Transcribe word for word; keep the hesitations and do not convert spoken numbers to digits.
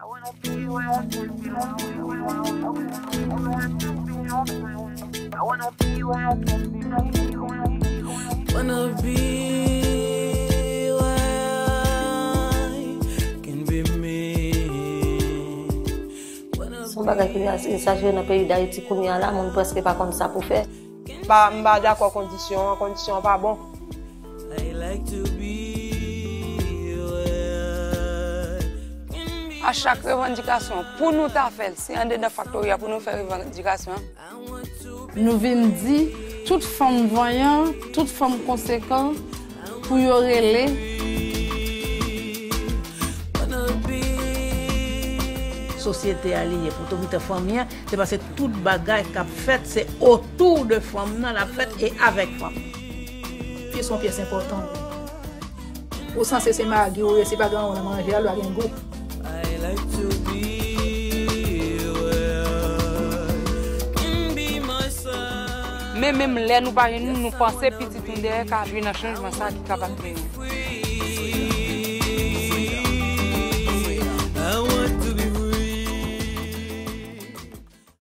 Wanna be where I can be me. Se yon bagay ki egzajere nan peyi Dayiti kounye a la, moun prèske pa konn sa pou fè. M pa, m pa dakò kondisyon an, kondisyon an pa bon. I like to be where I can be. A chak revandikasyon, pou nou ta fè l, se andedan faktori a pou nou fè revandikasyon an. Nou vin di, tout fanm vanyan, tout fanm konsekan, pou yo rele. Sosyete a li ye, pou tou mitan fanmi an, se paske tout bagay k ap fèt, se otou de fanm nan l ap fèt e avèk fanm. Pyès yon pyès enpòtan. Ou sanse se magi ou ye, si pa gen yon nan manje a, l pa gen gou. I like to be where I can be myself. Men menm lè nou pa jwenn nou, nou panse pitit nou dèyè ka jwi nan chanjman sa ki kapab genyen.